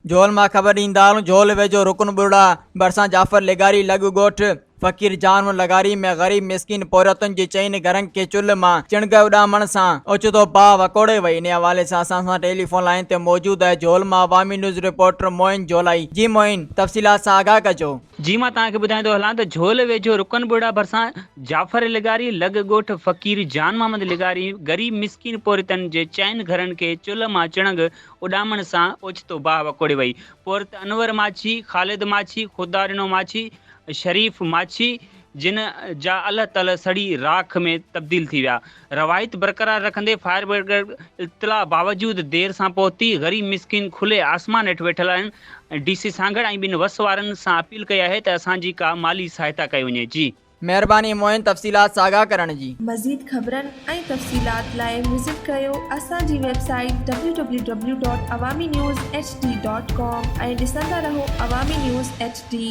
جهول مان خبر ڏيندا هلون جهول ويجهو رڪن ٻرڙا ڀرسان جعفر لغاري لڳ ڳوٺ فقير جان محمد لغاري ۾ غريب مسڪين پورهيتن جي چئن گهرن کي چلهه مان چڻگ اڏامڻ سان اوچتو باهه وڪوڙي وئي انهي حوالي سان اسان سان ٽيليفون لائين تي موجود آهي جهول مان عوامي نيوز رپورٽر معين جهولائي جي معين تفصيلات سان آگاهه ڪجو. جي مان توهان کي ٻڌائيندو هلان ته جهول ويجهو رڪن ٻرڙا ڀرسان جعفر لغاري لڳ ڳوٺ فقير جان محمد لغاري غريب مسڪين پورهيتن جي چئن گهرن کي چلهه مان چڻنگ اڏامڻ سان اوچتو باهه وڪوڙي وئي پورهيت انور ماڇي، خالد ماڇي، خدا ڏنو ماڇي، شريف ماڇي جن جا الهه تلهه سڙي راک ۾ تبديل ٿي ويا. روايت برقرار رکندي فائر برگيڊ اطلاع باوجود دير سان پهتي، غريب مسڪين کلي آسمان هيٺ ويٺل آهن، ڊي سي سانگهڙ ۽ ٻين وس وارن سان اپيل ڪئي آهي ته اسان جي ڪا مالي سهائتا ڪئي وڃي. جي. مهرباني معين تفصيلات سان آگاهه ڪرڻ جي. مزيد خبرن ۽ تفصيلات لاء وزٽ ڪريو اسان جي website W W W dot Awami news H D dot com ۽ ڏسندا رهو عوامي نيوز ايڇ ڊي.